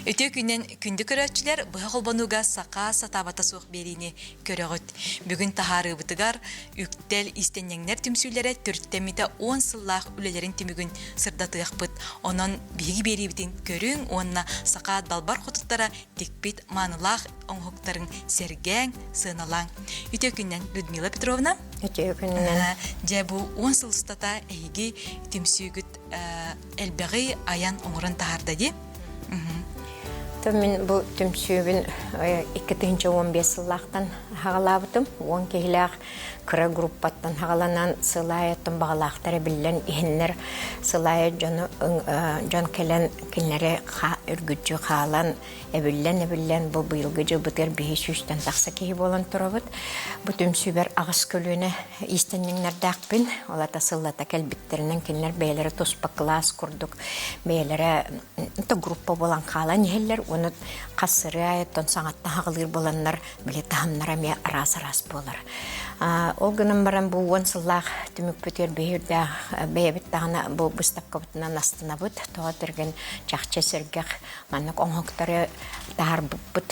Үтүө күнүнэн күндү көрөөччүлэр, быһа холбонууга саха сатаабата суох биэриини көрөҕүт. Бүгүн таһаарыыбытыгар Үктэл иистэнньэҥнэр түмсүүлэрэ төрүттэммитэ 10 сыллаах үлэлэрин түмүгүн сырдатыахпыт. Онон биһиги биэриибитин көрүҥ уонна саха далбар хотуттара тикпит маанылаах оҥоһуктарын сэргээҥ, сыаналааҥ. Үтүө күнүнэн Людмила Петровна. Үтүө күнүнэн. Дьэ бу 10 сыл устата эһиги түмсүүгүт элбэҕи айан оҥорон таһаарда дии. То мин бу түмсүүбүн 2015 сыллаахтан хаҕалаабытым. Уон киһилээх кыра группаттан хаҕаланан сылаайаттан баҕалаахтара биллэн иһиннэр сылаайа дьону дьон кэлэн кинилэри үргүччү хаалан эбиллэн-эбиллэн бу быйылгы дьылбытыгар биһи сүүстэн тахса киһи буолан турабыт. Бу түмсүүбэр аҕыс көлүөнэ иистэнньэҥнэрдээхпин. Ол ата сыллата кэлбиттэринэн кинилэр бэйэлэрэ туспа кылаас курдук бэйэлэрэ группа буолан хаалан иһэллэр уонна хас сырыы айыттан саҥаттан хаҕылыыр буоланнар били таһымнара эмиэ араас-араас буолар. Ол гынан баран бу уон сыллаах түмүкпүтүгэр биһи үрдээх бэйэбит даҕаны бу быыстапкабытынан астынабыт. Тоҕо түргэн чахчы сэргэх Маннык оҥоһуктары таһаарбыппыт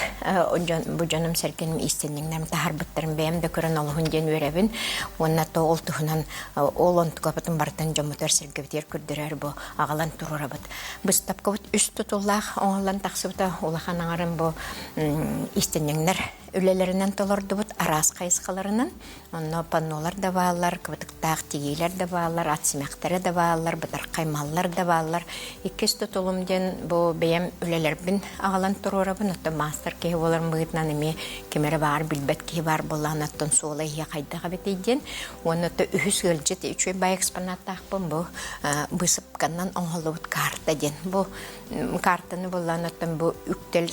бу дьонум сэргэним иистэнньэҥнэрим таһаарбыттарын бэйэм да көрөн олуһун диэн үөрэбин уонна то ол туһунан ол онтукабытын барытын дьоммутугар сэргэбитигэр көрдөрөр бу аҕалан туруорабыт. Быыстапкабыт үс тутуллаах оҥоһуллан тахсыбыта улахан аҥарын бу иистэнньэҥнэр үлэлэринэн толордубут араас хайысхаларынан Онно паннолар да бааллар, кыбытыктаах тигиилэр да бааллар, ат симэхтэрэ да бааллар, бытархай маллар да бааллар. Иккис тутулум диэн бу бэйэм үлэлэрбин аҕалан туруорабын. Оттон маастар киһи буоларым быһыытынан эмиэ ким эрэ баар билбэт киһи баар буоллаҕына оттон суола иһэ хайдах эбитий диэн. Уонна то үһүс ыалдьыт үчүгэй баай экспонаттаахпын бу быысыпканнан оҥоһуллубут карта диэн. Бу картаны буллаан оттон бу үктэл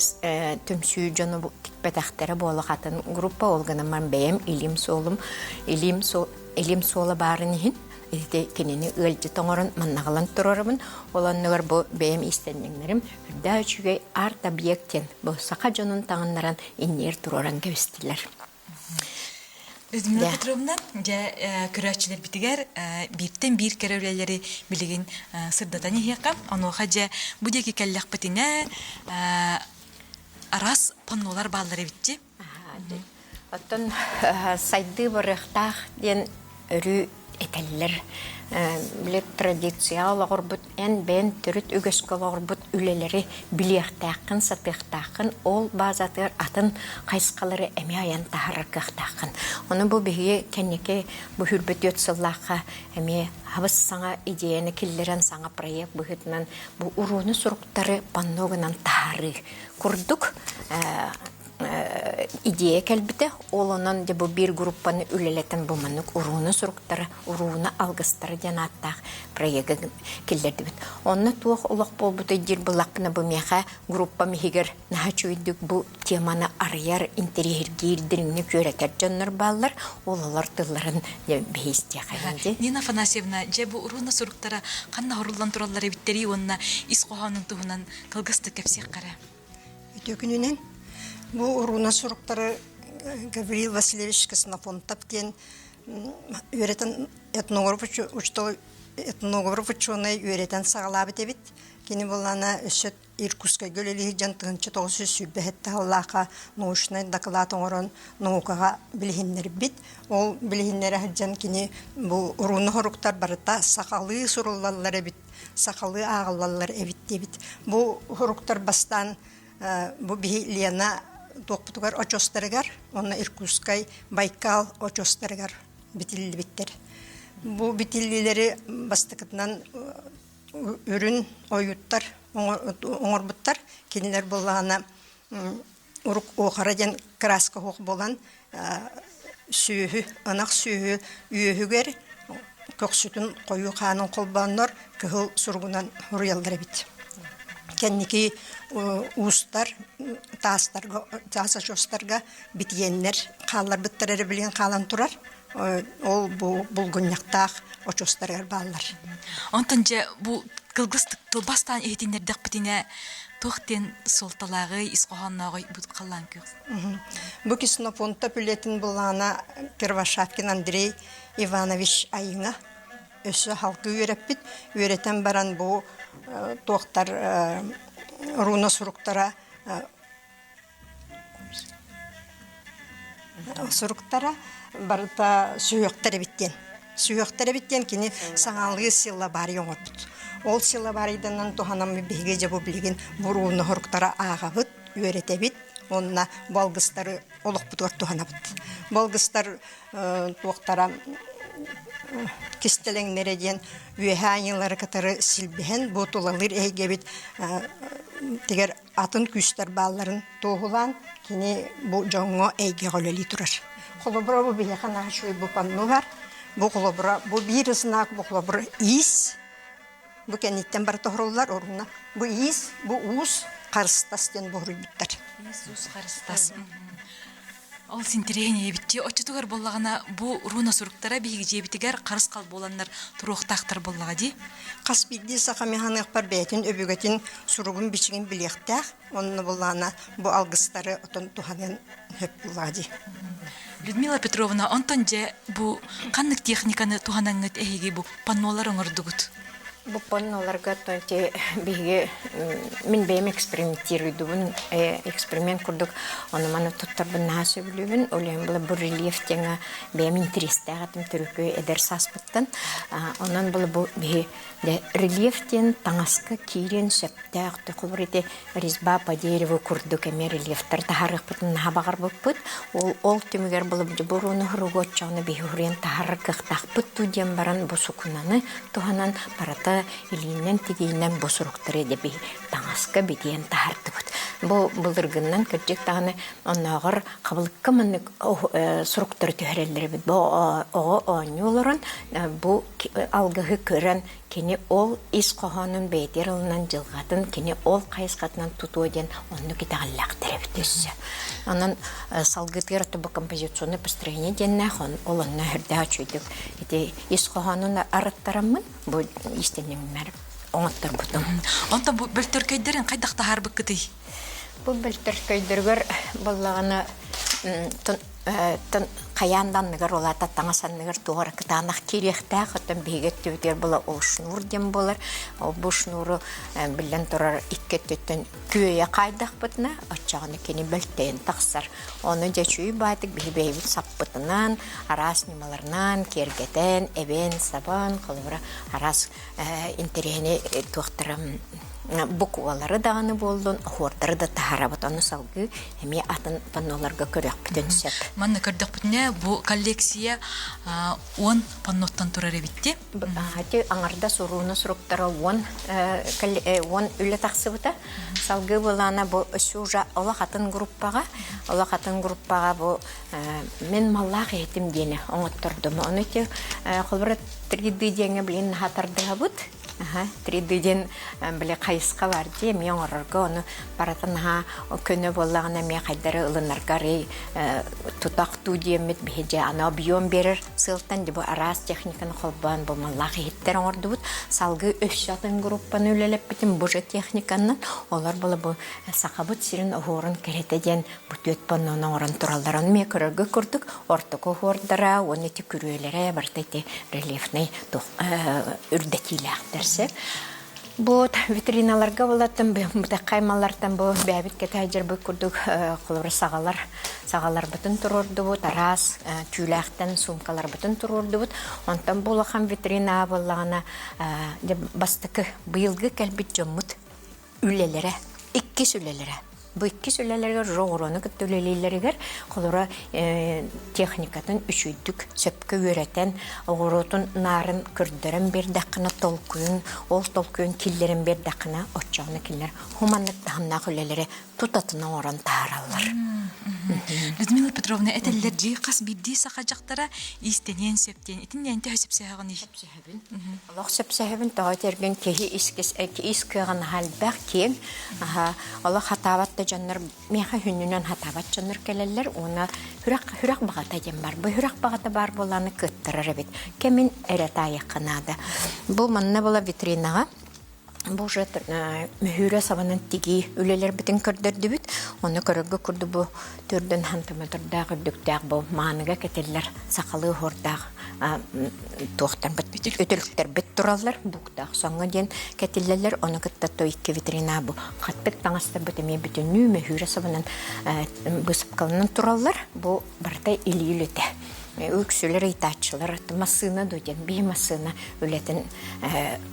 түмсүү дьону тикпэтэхтэрэ буолуох атын группа ол гынан баран бэйэм илиим суолум илиим илиим суола баарын иһин ити кинини ыалдьыт оҥорон маннаҕалан туруорабын ол оннугар бу бэйэм иистэнньэҥнэрим үрдээх үчүгэй арт-объект диэн бу саха дьонун таҥыннаран иннигэр туруоран кэбистилэр Людмила Петровна, дьэ көрөөччүлэрбитигэр бииртэн биир кэрэ үлэлэри билигин сырдатан иһиэххэ. Онуоха дьэ бу диэки кэллэхпитинэ араас паннолар бааллар эбитчи. Оттон сайдыы барыахтаах диэн өрүү этэллэр. Били традицияҕа олоҕурбут эн бэйэн төрүт үгэскэ олоҕурбут үлэлэри билиэхтээххин, сатыахтааххын, ол баазатыгар атын хайысхалары эмиэ айан таһаарар кыахтааххын. Ону бу биһиги кэнники бу сүүрбэ сыллаахха эмиэ хабыс саҥа идеяны киллэрэн саҥа проект быһыытынан бу урууну суруктары панно гынан таһаарыы курдук идея кэлбитэ. Ол онон дьэ бу биир группаны үлэлэтэн бу маннык урууну суруктары, урууну алгыстары диэн ааттаах проегы киллэрдибит. Онно туох олох буолбутай диир буоллахпына бу миэхэ группам иһигэр наһаа үчүгэйдик бу теманы арыйар, интэриэһиргиир, дириҥник үөрэтэр дьоннор бааллар. Ол олор тылларын биһи истиэхэйин дии. Нина Афанасьевна, дьэ бу урууна суруктара ханна хоруллан тураллар эбиттэрий уонна ис хоһоонун туһунан кылгастык кэпсиэххэ эрэ. Үтүө күнүнэн. Бу урууна суруктары Гаврил Васильевич Космофонтов диэн үөрэтэн этнограф учуутал этнограф учуонай үөрэтэн саҕалаабыт эбит. Кини буоллаана өссө Иркутскайга үлэлии сылдьан 1927 сыллаахха научнай доклад оҥорон наукаҕа билиһиннэрбит. Ол билиһиннэрэ сылдьан кини бу урууна суруктар барыта сахалыы суруллаллар эбит сахалыы ааҕыллаллар эбит диэбит. Бу суруктар бастаан бу биһи Лена туохпутугар очуостарыгар уонна Иркутскай Байкал очуостарыгар битиллибиттэр. Бу битиллиилэри бастакытынан үрүн ойууттар оҥорбуттар. Кинилэр буоллаҕына урук уохара диэн краска уох буолан сүөһү, ынах сүөһү үөһүгэр көхсүтүн хойуу хаанын холбооннор кыһыл суругунан суруйаллар эбит. Кэнники уустар таастарга, таас очуостарга битийэннэр хаалларбыттар эрэ билигин хаалан турар. Ол бу булгунньахтаах очуостарыгар бааллар. Онтон дьэ бу кылгас тылбастаан иһитиннэрдэхпитинэ туох диэн суолталааҕый, ис хоһооннооҕуй бу халлаан күөх? Бу Ксенофонтов үлэтин былаана Первошапкин Андрей Иванович Айыҥа өссө халкы үөрэппит. Үөрэтэн баран бу туохтар руна суруктара суруктара барыта сүһүөхтэр эбит диэн. Сүһүөхтэр эбит диэн кини саҥалыы силлабарий оҥорбут. Ол силлабарийданан туһанаммыт биһиги дьэ бу билигин бу руна суруктара ааҕабыт, үөрэтэбит уонна бу алгыстары олохпутугар туһанабыт. Бу алгыстар туохтара кистэлэҥнэрэ диэн үөһээ айыылары кытары силбэһэн бу тулалыыр эйгэбит тигэр атын күүстэр баалларын туоһулаан кини бу дьоҥҥо эйгэҕэ үлэлии турар. Холобура бу биһиэхэ наһаа үчүгэй бу панно бар. Бу холобура бу биир знак бу холобура иис бу кэнниттэн барыта оһоруллар оруна бу иис бу уус харыстас диэн буһуруйбуттар. Иис уус харыстас. Ол синтириэһин Оччотугар буоллаҕына бу руна суруктара биһиги дьиэбитигэр харыс-хал буоланнар туруохтаахтар буоллаҕа дии. Хас биирдии саха механыахпар бэйэтин өбүгэтин суругун-бичигин билиэхтээх, онно буллаана бу алгыстары отон туһаныан сөп буоллаҕа дии. Людмила Петровна, онтон дьэ бу ханнык техниканы туһанаҥҥыт эһиги бу паннолар оҥордугут? Бу панноларга ити биһиги мин бэйэм экспериментируйдубун эксперимент курдук ону маны туттарбын наһаа сөбүлүүбүн. Ол иһин была бу рельеф диэҥҥэ бэйэм интэриэстээх этим төрүкү эдэр сааспыттан. Онон была бу биһи рельеф диэн таҥаска киириэн сөптөөх холобур ити резьба по дереву курдук эмиэ рельефтэр таһаарыахпытын наһаа баҕарбыппыт. Ол, ол түмүгэр былыбдьы буруону хоругуоччаҕына биһи уруйан таһаарар кыахтаахпыт дуу диэн баран бу сукунаны туһанан барыта илиинэн тигиинэн бу суруктары дэ биһи таҥаска битийэн таһаардыбыт. Бу былыргыннан кырдьык даҕаны оннооҕор хабылыкка маннык суруктары түһэрэллэр эбит. Бу оҕо оонньуу олорон бу алгыһы көрөн Кини ол ис хоһоонун бэйэтигэр ылынан дьылҕатын кини ол хайысхатынан тутуо диэн оннук итэҕэллээхтэр эбит өссө. Онон салгыытыгар бу композиционное построение диэннээх ол онно үрдээх үчүгэйдик ити ис хоһоонун арыттараммын бу иистэнньэҥмэр оҥотторбутум. Онтон бу бөлтөркөйдөрүн хайдах таһаарбыккытый? Бу бөлтөркөйдөрүгэр буоллаҕына хайаан да анныгар ол аата таҥас анныгар туох эрэ кытаанах киириэхтээх оттон биһиги өттүбүтүгэр була ол шнур диэн буолар ол бу шнуру биллэн турар икки өттүттэн күөйэ хаайдахпытына оччоҕуна кини бөлтөйөн тахсар ону дьэ үчүгэй баатык биһи бэйэбит саппытынан араас ньымаларынан киэргэтэн эбэн сабан холобура араас интэриэһинэй туохтара буквалары даҕаны буоллун оһуордары да таһаарабыт ону салгыы эмиэ атын панноларга көрүөхпүтүн сөп. Манна көрдөхпүтүнэ бу коллекция 10 панноттан турар эбитти. Ати аҥардас урууна суруктара 10 10 үлэ тахсыбыта. Салгыы былаана бу сюжа олох атын группаҕа, олох атын группаҕа бу мен маллаах иһитим диэни оҥоттордум. Ону ити холобура 3D диэҥҥэ билин наһаа тардыһабыт. 3D диэн били хайысха бар дии эмиэ оҥорорго ону барыта наһаа көнө буоллаҕына эмиэ хайдары ылынарга арый тутах дуу диэммит биһи дьэ аны объем биэрэр сыалтан дьэ бу араас техниканы холбоон бу маллаах иһиттэр оҥордубут салгыы өссө атын группаны үлэлэппитим бу же техниканнан олор була бу сахабыт сирин оһуорун кэрэтэ диэн бу түөт паннону оҥорон тураллар ону эмиэ көрөргө курдук ортоку оһуордара уонна ити күрүөлэрэ барыта ити рельефнэй үрдэтиилээхтэр сөп. Бу витриналарга булаттым, бытаххай маллартан бу бэйэбит кэтэһдьэрбит курдук холобура саҕалар саҕаларбытын туруордубут, араас түүлээхтэн суумкаларбытын туруордубут. Онтон бу улахан витрина буоллаҕына бастакы быйылгы кэлбит дьоммут үлэлэрэ, иккис үлэлэрэ. Бу иккис үлэлэригэр жоҕуруону кытта үлэлииллэригэр холоро техникатын үчүйдүк сөпкө үөрэтэн, оҕуруотун наарын көрдөрөн биэрдэххинэ толкуйун, ол толкуйун киллэрэн биэрдэххинэ, оччоҕуна кинилэр хуманнык таһымнаах үлэлэри тутатына оҥорон таһаараллар. Людмила Петровна этэллэр дии хас биирдии саха дьахтара иистэниэн сөп диэн. Итиннэ эн төһө сөпсөһөҕүнүй? Сөпсөһөбүн. Олох сөпсөһөбүн тоҕо этэргин киһи ис ис кыаҕын аһа элбэх киэҥ аһа олох хатаабат да дьоннор миэхэ хүннүнэн хатаабат дьоннор кэлэллэр уонна хүрэх хүрэх баҕата диэн бар бу хүрэх баҕата баар буолааны кыаттарар эбит кэмин эрэ таайыахха наада бу манна була витринаҕа Бу уже мөһүүрэ сабанан тигии үлэлэрбитин көрдөрдүбүт. Ону көрөргө курдук бу төрдүн хантаметрдаах үрдүктээх бу мааныга кэтиллэр сахалыы оһуордаах. Туохтарбыт үтүлүктэрбит тураллар, буктаах соҥҥо диэн кэтиллэллэр. Ону кытта то икки витрина бу хаттык таҥастарбыт эмиэ бүтүннүү мөһүүрэ сабынан быысыпкаланан тураллар. Бу барыта илии үлэтэ. Үксүлэр ыйытааччылар массыына дуо диэн биир массыына үлэтин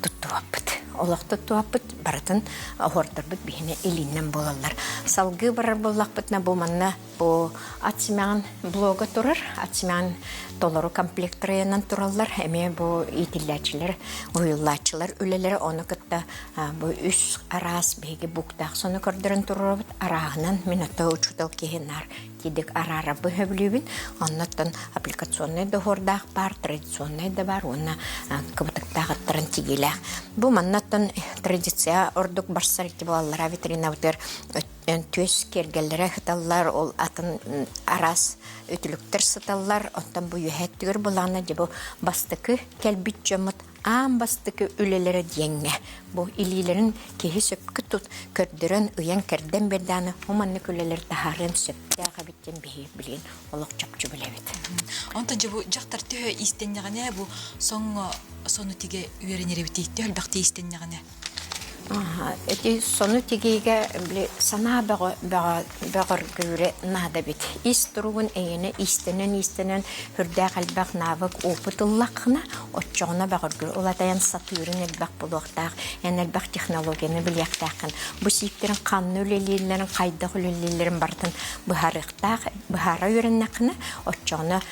туттубаппыт. Олох туттубаппыт, барытын оһуордарбыт биһиэнэ илиинэн буолаллар. Салгыы барар буоллахпытына бу манна Бу ат симэҕин блога турар. Ат симэҕин толору комплектарыйанан тураллар. Эмиэ бу иитиллээччилэр, уһуйуллааччылар үлэлэрэ ону кытта бу үс араас биһиги буктаах сону көрдөрөн туруорабыт. Арааһынан мин ото учуутал киһи наар тиидик араарабы сөбүлүүбүн. Оннуттан аппликационнай доһуордаах баар, традиционнай да баар уонна кыбытыктаах аттарын тигиилээх. Бу маннаттан традиция ордук барсар ити буолаллара витринабытыгар түөс киэргэллэрэ сыталлар, ол атын араас үтүлүктэр сыталлар. Оттон бу үөһээ өттүгэр булаана дьэ бу бастакы кэлбит дьоммут аан бастакы үлэлэрэ диэҥҥэ бу илиилэрин киһи сөпкө тут көрдөрөн ыйан-кэрдэн биэрдэҕинэ бу маннык үлэлэр таһаарыан сөптөөх эбит диэн биһиги билигин олох чопчу билэбит. Онтон дьэ бу дьахтар төһө иистэннэҕинэ бу соҥҥо сону тигэ үөрэнэр эбитий төһө элбэхтик иистэннэҕинэ? Ити сону тигиигэ били санаа бөҕө бөҕөргүүрэ наада эбит. Ис туругун эйиэнэ иистэнэн-иистэнэн сүрдээх элбэх навык опыт ыллаххына, оччоҕуна бөҕөргүүр. Ол аата эн сатыырын элбэх буолуохтаах, эн элбэх технологияны билиэхтээххин. Бу сииктэрин ханна үлэлииллэрин, хайдах үлэлииллэрин барытын быһаарыахтаах, быһаара үөрэннэххинэ, оччоҕуна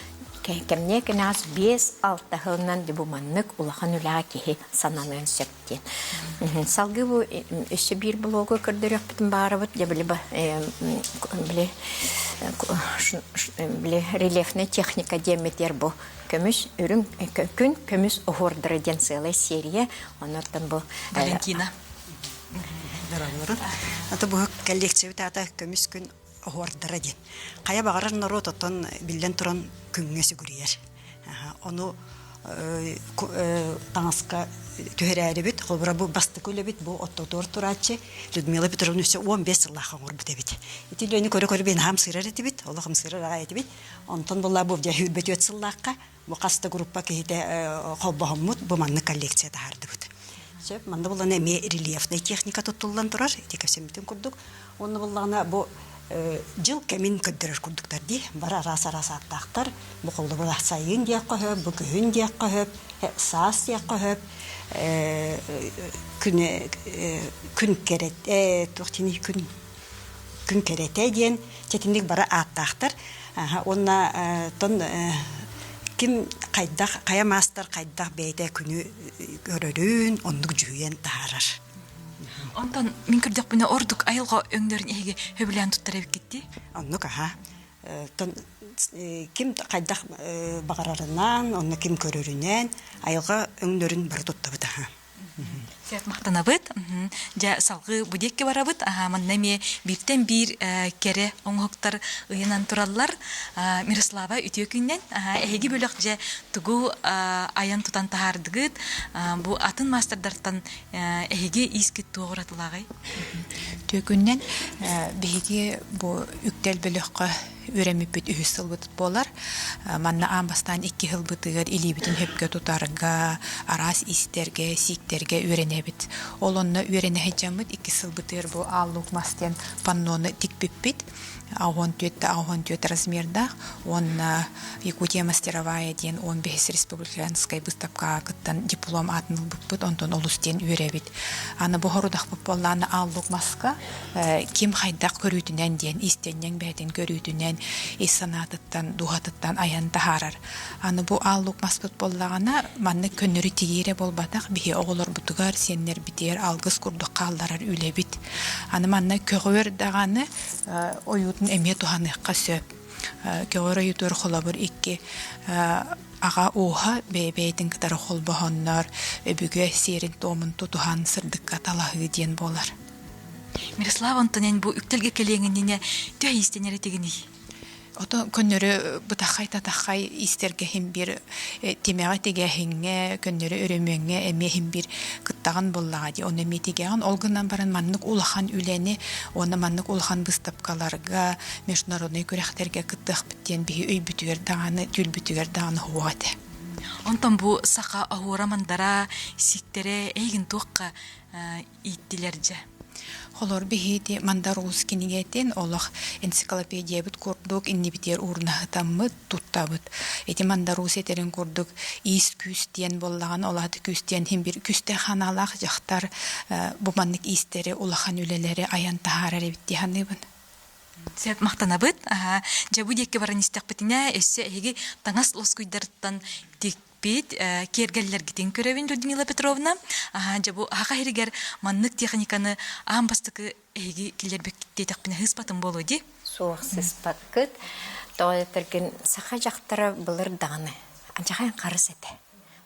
кэмниэ кэнэҕэс 5-6 сылынан бу маннык улахан үлэҕэ киһи сананыан сөп. диэн. Салгыы бу өссө биир блогу көрдөрүөхпүтүн баҕарабыт. Дьэ били били били рельефная техника диэммитигэр бу көмүс үрүҥ күн көмүс оһуордара диэн сыалай серия. Оннуттан бу Валентина. Дороголорун. Ата бу коллекциябыт аата көмүс күн оһуордара диэн. Хайа баҕарар норуот оттон биллэн туран күҥҥэ сүгүрүйэр. Ону таҥаска түһэрээрибит, холобура бу бастакы үлэбит бу оттотуор турааччы Людмила Петровна өссө 15 сыллаах оҥорбут эбит. Ити үлэни көрө-көрө биэн хамсыырар этибит, олох хамсыырар аҕай этибит. Онтон буолла бу дьэ 24 сыллаахха бу хас да группа киһитэ холбоһоммут бу маннык коллекция таһаардыбыт. Сөп, манна буллана эмиэ рельефнай техника туттуллан турар, ити кэпсэммитин курдук. Уонна буллаҕына бу дьыл кэмин көрдөрөр курдуктар дии. Бары араас-араас ааттаахтар. Бу холобур сайын диэххэ сөп, бу күһүн диэххэ сөп, саас диэххэ сөп, күн күн кэрэтэ туох диэний күн күн кэрэтэ диэн чэтинник бары ааттаахтар. Уонна тон ким хайдах хайа маастар хайдах бэйэтэ күнү көрөрүн оннук дьүһүйэн таһаарар. Онтон мин көрдөхпүнэ ордук айылҕа өҥнөрүн эһиги сөбүлээн туттар эбиккит дии. Оннук аха. Ким хайдах баҕарарынан, онно ким көрөрүнэн айылҕа өҥнөрүн бары туттабыт аха. Сөп махтанабыт. Дьэ салгыы бу диэкки барабыт. Аха манна эмиэ бииртэн биир кэрэ оҥоһуктар ыйанан тураллар. Мирослава үтүө күннэн. Эһиги бөлөх дьэ тугу айан тутан таһаардыгыт? Бу атын маастардартан Эһиги иискит туох уратылааҕый? Түөкүннэн биһиги бу үктэл бөлөххө үөрэммиппит үһүс сылбыт буолар. Манна аан бастаан икки сылбытыгар илиибитин сөпкө тутарга, араас иистэргэ, сииктэргэ үөрэнэбит. Ол онно үөрэнэ сылдьаммыт икки сылбытыгар бу Аал Луук мас диэн паннону тикпиппит. 84 84 размердаах уонна Якутия мастеровая диэн 15 республиканскай быыстапкаҕа кыттан диплом аатын ылбыппыт, онтон олус диэн үөрэбит. Аны бу хорудахпыт буоллаҕына Ааллук маска ким хайдах көрүүтүнэн диэн истэнньэҥ бэйэтин көрүүтүнэн ис санаатыттан, дууһатыттан айан таһаарар. Аны бу Ааллук маспыт буоллаҕына маннык көннөрү тигиирэ буолбатах, биһи оҕолорбутугар, сиэннэрбитигэр алгыс курдук хаалларар үлэбит. Аны манна көҕүөр даҕаны ойуутун эмиэ туһаныахха сөп. Көҕөр ойуутугар холобур икки аҕа ууһа бэйэ-бэйэтин кытары холбоһоннор, өбүгэ сиэрин-туомун тутуһан сырдыкка талаһыы диэн буолар. Мирослава Антонен бу үктэлгэ кэлиэҥ иннинэ төһө иистэнэр этигиний? Ото көннөрү бытаххай-татаххай истэргэ иһин биир тимэҕи тигээһиҥҥэ, көннөрү өрөмүөҥҥэ эмиэ иһин биир кыттаҕын буоллаҕа дии. Ону эмиэ тигээҕин. Ол гынан баран маннык улахан үлэни уонна маннык улахан быыстапкаларга, международнай күрэхтэргэ кыттыахпыт диэн биһи өйбүтүгэр даҕаны, түүлбүтүгэр даҕаны суох этэ. Онтон бу саха оһуора-мандара, сиктэрэ эйигин туохха ииттилэр дьэ? Холор биһиити Мандар Уус кинигэтин олох энциклопедиябыт курдук иннибитигэр уурнаһытаммыт, туттабыт. Ити Мандар Уус этэрин курдук иис-күүс диэн буоллаҕына, ол аата күүс диэн иһин биир күүстээх санаалаах дьахтар бу маннык иистэри, улахан үлэлэри айан таһаарар эбит дии саныыбын. Сөп махтанабыт. Аһа, дьэ бу диэки баран истэхпитинэ, өссө эһиги таҥас лоскуйдарыттан тикпит киэргэллэргитин көрөбүн, Людмила Петровна. Аһа, дьэ бу саха сиригэр маннык техниканы аан бастакы эһиги киллэрбиккит диэтэхпинэ сыыспатым буолуо дии? Суох сыыспаккыт. Тоҕо этэргин саха дьахтара былыр даҕаны алдьархай харыс этэ.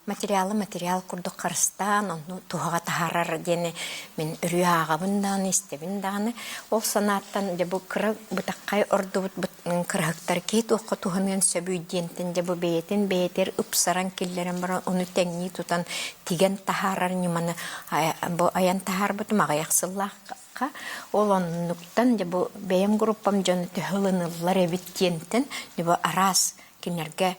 Материалы материал курдук харыстаан, онну туһаҕа таһаарар диэни мин өрүү ааҕабын даҕаны, истэбин даҕаны. Ол санааттан дьэ бу кыра бытаххай ордубут кыраһыктар киһи туохха туһаныан сөбүй диэнтэн дьэ бу бэйэтин бэйэтигэр ыпсаран киллэрэн баран ону тэҥнии тутан тигэн таһаарар ньыманы бу айан таһаарбытым аҕыйах сыллаахха. Ол оннуктан дьэ бу бэйэм группам дьоно төһө ылыныллар эбит диэнтэн дьэ бу араас кинилэргэ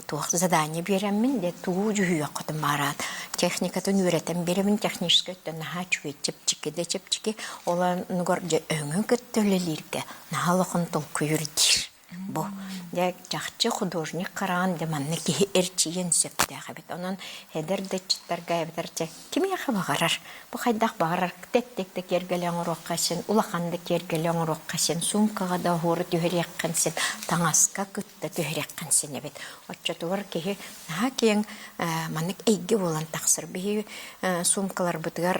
туох задание биэрэммин дьэ тугу дьүһүйүөххүтүн баараат техникатын үөрэтэн биэрэбин техническэй өттө наһаа үчүгэй чэпчэки да чэпчэки ол оннугар дьэ өҥү кытта үлэлииргэ наһаа улахан толкуй үрдиир бу дьэ чахчы художник хараҕын дьэ манна киһи эрчийиэн сөптөөх эбит онон эдэр да ыччаттарга эбэтэр чэ кимиэхэ баҕарар бу хайдах баҕарар тэттик да киэргэли оҥоруохха син улахан да киэргэли оҥоруохха син суумкаҕа да оһуору түһэриэххин син таҥаска кытта түһэриэххин син эбит оччотугар киһи наһаа киэҥ маннык эйгэ буолан тахсар биһиги суумкаларбытыгар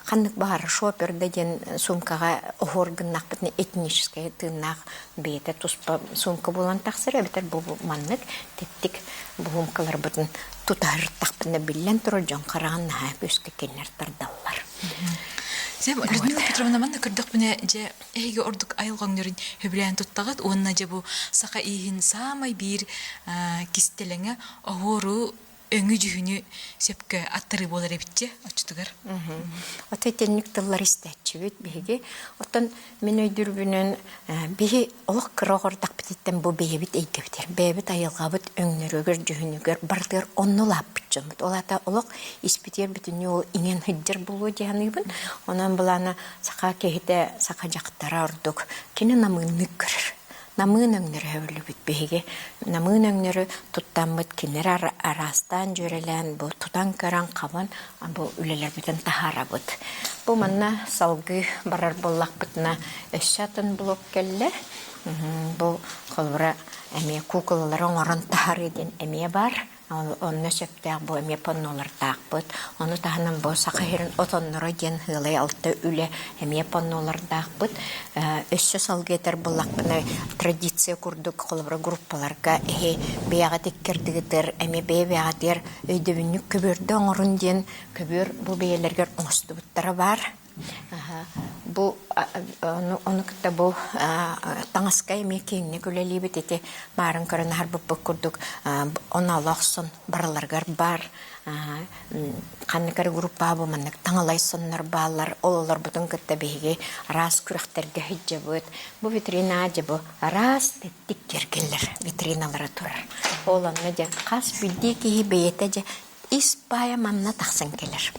ханнык баҕарар шопер да диэн суумкаҕа оһуор гыннахпытына этническэй тыыннаах бэйэтэ туспа суумка буолан тахсар эбэтэр бу маннык тэттик буһуумкаларбытын тутаһыртахпына биллэн турар дьон хараҕын наһаа күүскэ кинилэр тардаллар. Сем Людмила Петровна манна көрдөхпүнэ дьэ эһиги ордук айылҕа өҥнөрүн сөбүлээн туттаҕыт уонна дьэ бу саха ииһин саамай биир кистэлэҥэ оһуору өҥү-дьүһүнү сөпкө аттарыы буолар эбит оччотугар. Ото итинник тыллар истээччибит биһиги. Оттон мин өйдүүрбүнэн биһи олох кыра оҕордахпытыттан бу бэйэбит эйгэбитигэр, бэйэбит айылҕабыт өҥнөрүгэр, дьүһүнүгэр барытыгар онно улааппыт дьоммут. Ол аата олох испитигэр бүтүннүү ол иҥэн сылдьар буолуо дии саныыбын. Онон былаана саха киһитэ, саха дьахтара ордук кини намыыннык көрөр. Намыын өҥнөрү сөбүлүүбүт биһиги. Намыын өҥнөрү туттаммыт кинилэр араастаан дьүөрэлээн бу тутан көрөн хабан бу үлэлэрбитин таһаарабыт. Бу манна салгыы барар буоллахпытына өссө атын блок кэллэ. Бу холобура эмиэ куукулалары оҥорон таһаарыы диэн эмиэ баар. Онно сөптөөх бу эмиэ паннолардаахпыт. Ону таһынан бу Саха сирин отонноро диэн сыалай алта үлэ эмиэ паннолардаахпыт. Өссө салгыы этэр буоллахпына, традиция курдук холобура группаларга эһи бэйэҕит иккэрдигитэр эмиэ бэйэ-бэйэҕитигэр өйдөбүнньүк көбүөрдэ оҥорун диэн көбүөр бу бэйэлэригэр оҥостубуттара баар. Бу ону кытта бу таҥаска эмиэ киэҥник үлэлиибит ити баарын көрөн аһарбыппыт курдук оноолоох сон барыларыгар баар ханнык эрэ группа бу маннык таҥалай соннор бааллар ол олорбутун кытта биһиги араас күрэхтэргэ сылдьабыт бу витрина дьэ бу араас тэттик киэргэллэр витриналара турар ол онно дьэ хас биирдии киһи бэйэтэ дьэ Ис баайа манна тахсан кэлэр.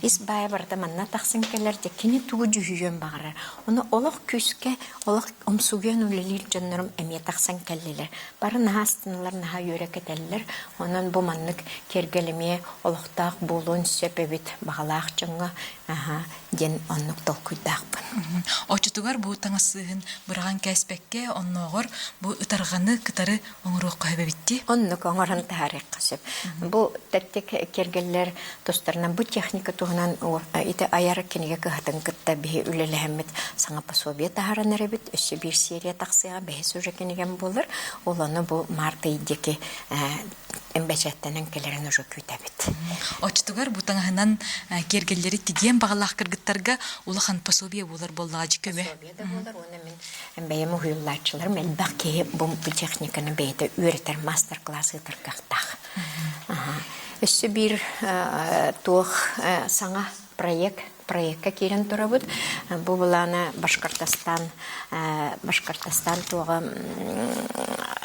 Ис баайа барыта манна тахсан кэлэр, дьэ кини тугу дьүһүйүөн баҕарар. Ону олох күүскэ, олох умсугуйан үлэлиир дьоннорум эмиэ тахсан кэллилэр. Бары наһаа астыналар, наһаа үөрэ кэтэллэр. Онон бу маннык киэргэл эмиэ олохтоох буолуон сөп эбит баҕалаах дьоҥҥо аһа диэн оннук толкуйдаахпын. Оччотугар бу таҥас сыыһын быраҕан кээспэккэ, оннооҕор бу ытарҕаны кытары оҥоруохха сөп эбит дии. Оннук оҥорон таһаарыахха сөп. Бу тэттик киэргэллэр тустарынан бу техника туһунан ити айар кинигэ кыһатын кытта биһи үлэлэһэммит саҥа пособие таһааран эрэбит. Өссө биир серия тахсыаҕа бэһис уже кинигэм буолар. Ол ону бу март ый диэки бэчээттэнэн кэлэрин уже күүтэбит. Оччотугар бу таҥаһынан киэргэллэри тигиэн баҕалаах кыргыттарга улахан пособие буолар буоллаҕа дьи көмө. Пособие да буолар уонна мин Бэйэм уһуйуллааччыларым элбэх киһи бу техниканы бэйэтэ үөрэтэр мастер-класс ыытар кыахтаах. Өссө биир туох саҥа проект проекка киирэн турабыт. Бу былаана Башкортостан Башкортостан туоҕа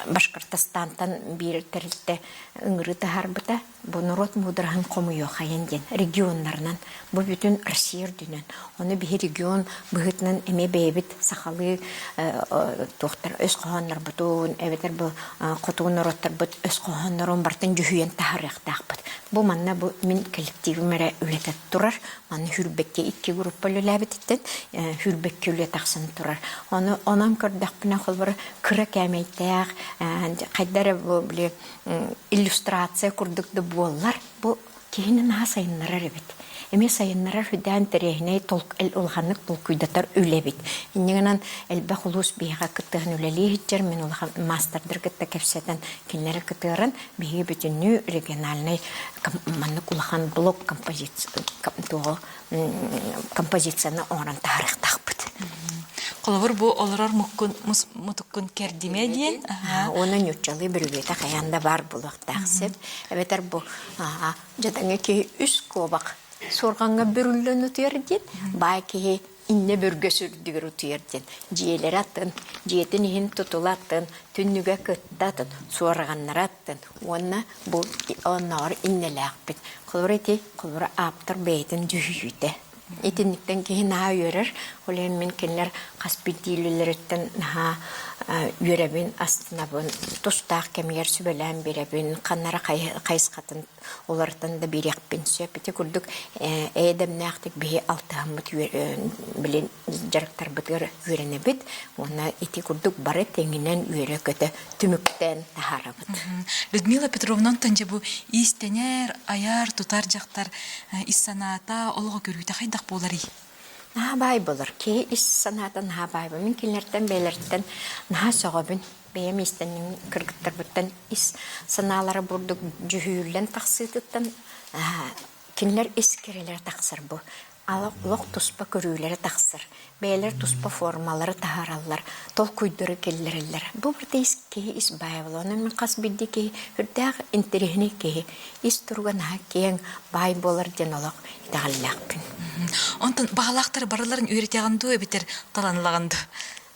Башкортостантан биир тэрилтэ ыҥырыы таһаарбыта. Бу норуот муудараһын хомуйуохайын диэн регионнарынан, бу бүтүн Россия үрдүнэн. Ону биһи регион быһыытынан эмиэ бэйэбит сахалыы туохтар өс хоһооннорбутун, эбэтэр бу хотугу норуоттарбыт өс хоһооннорун барытын дьүһүйэн таһаарыахтаахпыт. Бу манна бу мин коллективым эрэ үлэтэ турар. Манна Хүрбэккэ икки группа үлэлээбититтэн Хүрбэккэ үлэ тахсан турар. Ону онон көрдөхпүнэ холобура кыра кээмэйдээх хайда эрэ бу били иллюстрация курдук да буоллар, бу киһини наһаа сайыннарар эбит. Эмиэ сайыннарар үрдээн интэриэһинэй улаханнык толкуйдатар үлэ эбит. Инньэ гынан элбэх улуус биһиэхэ кыттыһан үлэлии сылдьар, мин улахан маастардар кытта кэпсэтэн кинилэри кытыаран биһиги бүтүннүү региональнай маннык улахан блок композицияны оҥорон таһаарыахтаахпыт. Холобур, бу олорор муккун, мутуккун кэрдимэ диэн. Уонна ньуччалыы бүрүгүөтэ хайаан да баар буолуохтаах сөп. Эбэтэр бу дьадаҥы киһи үс куобах суорҕаҥҥа бүрүллэн утуйар диэн, баай киһи иннэ бүргэс үрдүгэр утуйар диэн дьиэлэрэ атын, дьиэтин иһин тутула атын, түннүгэ кытта атын, суорҕаннара атын уонна бу оннооҕор иннэлээхпит. Холобура ити холобура ааптар бэйэтин дьүһүйүүтэ. Итинниктэн киһи наһаа үөрэр. Ол иһин мин кинилэр хас биирдии үлэлэриттэн наһаа үөрэбин, астынабын, тустаах кэмигэр сүбэлээн биэрэбин, ханна эрэ хайысхатын уларытан да биэриэхпин сөп. Ити курдук эйэ-дэмнээхтик биһи алтыһаммыт билин дьарыктарбытыгар үөрэнэбит уонна ити курдук бары тэҥинэн үөрэ-көтө түмүктээн таһаарабыт. Людмила Петровна онтон дьэ бу иистэнэр, айар, тутар дьахтар ис санаата, олоҕо көрүүтэ хайдах буоларый? Наһаа баай буолар. Киһи ис санаата наһаа баай буолар. Мин кинилэртэн бэйэлэриттэн наһаа сөҕөбүн. Бэйэм иистэнньэҥ кыргыттарбыттан ис санаалара бурдук дьүһүйүллэн тахсыытыттан кинилэр ис кэрэлэрэ тахсар бу. Олох туспа көрүүлэрэ тахсар. Бэйэлэр туспа формалары таһаараллар, толкуйдары киллэрэллэр. Бу барыта ис киһи ис баайа буолар. Онон мин хас биирдии киһи үрдээх интэриэһинэй киһи ис туруга наһаа киэҥ, баай буолар диэн олох итэҕэллээхпин. Онтон баҕалаахтар барыларын үөрэтэҕин дуу эбэтэр таланылаҕын дуу?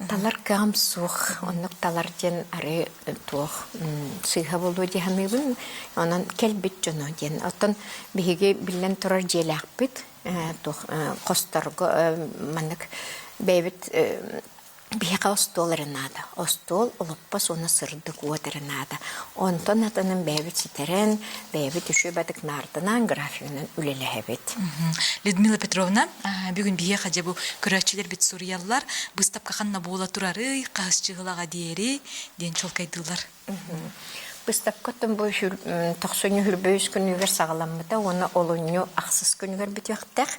Талар кыаҕым суох. Оннук талар диэн арыы туох сыыһа буолуо дии саныыбын. Онон кэлбит дьоно диэн. Оттон биһиги биллэн турар дьиэлээхпит туох хосторго маннык бэйэбит Биһиэхэ остуол эрэ наада. Остуол, олоппос уонна сырдык уот эрэ наада. Онтон атынын бэйэбит ситэрэн, бэйэбит үчүгэй бадык наардынан, графигынан үлэлэһэбит. Людмила Петровна, бүгүн биһиэхэ дьэ бу көрөөччүлэрбит суруйаллар, быыстапка ханна буола турарый, хаһыс чыһылаҕа диэри диэн чуолкайдыыллар. Быыстапка оттон бу тохсунньу хүрбэ үс күнүгэр саҕаламмыта уонна олунньу ахсыс күнүгэр бүтүөхтээх.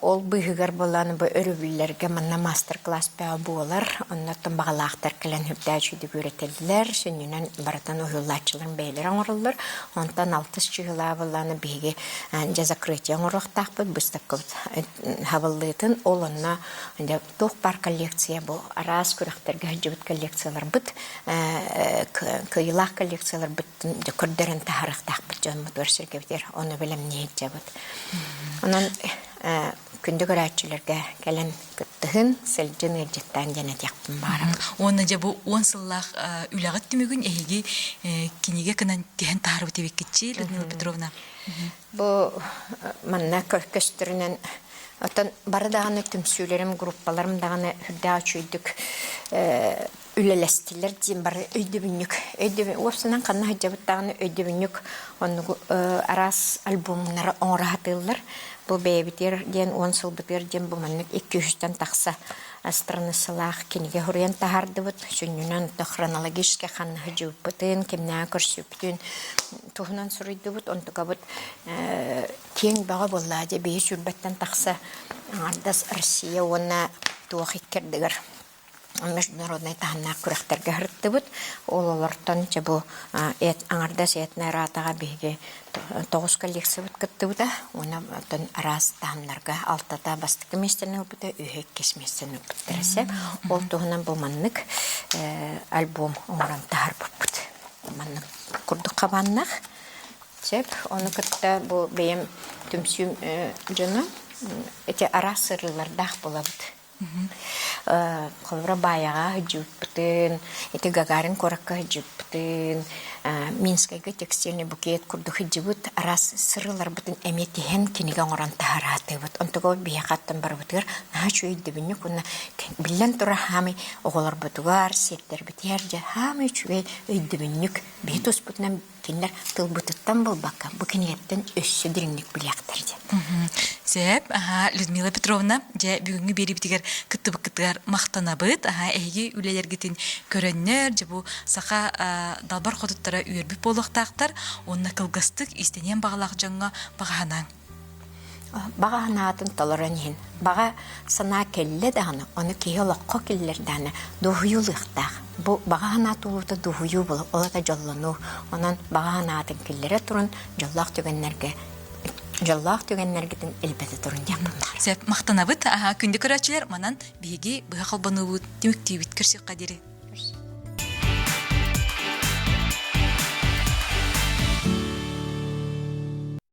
Ол быыһыгар буолан бу өрөбүллэргэ манна маастар-класс бөҕө буолар. Оннуттан баҕалаахтар кэлэн үрдээх үчүгэйдик үөрэтэллэр. Сүнньүнэн барытын уһуйуллааччыларын бэйэлэрэ оҥороллор. Онтон алтыс чыһылаа буоллаҕына биһиги дьэ закрытие оҥоруохтаахпыт быыстапкабыт хабыллыытын. Ол онно дьэ туох баар коллекция бу араас күрэхтэргэ сылдьыбыт коллекцияларбыт кыайыылаах коллекцияларбыт көрдөрөн таһаарыахтаахпыт дьоммутугар сиргэбитигэр ону бэлэмнии сылдьабыт. Онон күндү көрөөччүлэргэ кэлэн кыттыһын, сылдьын, ыалдьыттаан диэн этиэхпин баҕарабын. Уонна дьэ бу уон сыллаах үлэҕит түмүгүн эһиги кинигэ гынан тиһэн таһаарбыт эбиккитчи, Людмила Петровна? Бу манна көстөрүнэн оттон бары даҕаны түмсүүлэрим, группаларым даҕаны үрдээх үчүгэйдик үлэлэстилэр диэн бары өйдөбүнньүк. Өйдөбүн уопсанан ханна сылдьабыт даҕаны өйдөбүнньүк оннугу араас альбомнары оҥоро сатыыллар. Бу бэйэбитигэр диэн уон сылбытыгар диэн бу маннык икки үстэн тахса страницалаах кинигэ суруйан таһаардыбыт. Сүнньүнэн хронологически ханна сылдьыбыппытын, кимнээҕи көрсүбүтүн туһунан суруйдубут. Онтукабыт киэҥ бөҕө буолла дьэ биһи сүүрбэттэн тахса аҥардас Россия уонна туох иккэрдигэр международнай таһымнаах күрэхтэргэ сырыттыбыт. Ол олортон дьэ бу аҥардас этно-ратаҕа биһиги тоҕус коллекциябыт кыттыбыта уонна оттон араас таһымнарга алтата бастакы миэстэни ылбыта, үһэ иккис миэстэни ылбыттара сөп. Ол туһунан бу маннык альбом оҥорон таһаарбыппыт. Маннык курдук хабааннаах. Сөп. Ону кытта бу бэйэм түмсүүм дьоно ити араас сырыылардаах буолабыт. Холобура Баайаҕа сылдьыбыппытын, ити Гагарин куоракка сылдьыбыппытын, Минскайга текстильный букет курдук сылдьыбыт араас сырыыларбытын эмиэ тиһэн кинигэ оҥорон таһараатыбыт. Онтуга ол биһиэхэ аттан барыбытыгар наһаа үчүгэй өйдөбүнньүк уонна биллэн турар хаамай оҕолорбутугар, сиэттэрбитигэр дьэ хаамай үчүгэй өйдөбүнньүк биһи туспутунан кинилэр тылбытыттан булбакка бу кинигэттэн өссө дириҥник билиэхтэр диэн. Сөп, аха, Людмила Петровна, дьэ бүгүҥҥү биэриибитигэр кыттыбыккытыгар махтанабыт. Аха, эһиги үлэлэргитин көрөннөр, дьэ бу саха далбар хотуттара үөрбүт буолуохтаахтар уонна кылгастык истэниэн баҕалаах дьоҥҥо баҕаһанаҥ. Баҕа санаатын толорон иһин. Баҕа санаа кэллэ даҕаны, ону киһи олоххо киллэр даҕаны дуоһуйуу ылыахтаах. Бу баҕа санаа туолуута дуоһуйуу буолар, ол аата дьоллонуу. Онон баҕа санаатын киллэрэ туран, дьоллоох түгэннэргэ дьоллоох түгэннэргитин элбэтэ турун диэхпин баҕарабын. Сөп, махтанабыт. Аха, күндү көрөөччүлэр, манан биһиги быһа холбонуубут, түмүктүүбүт. Көрсүөххэ диэри.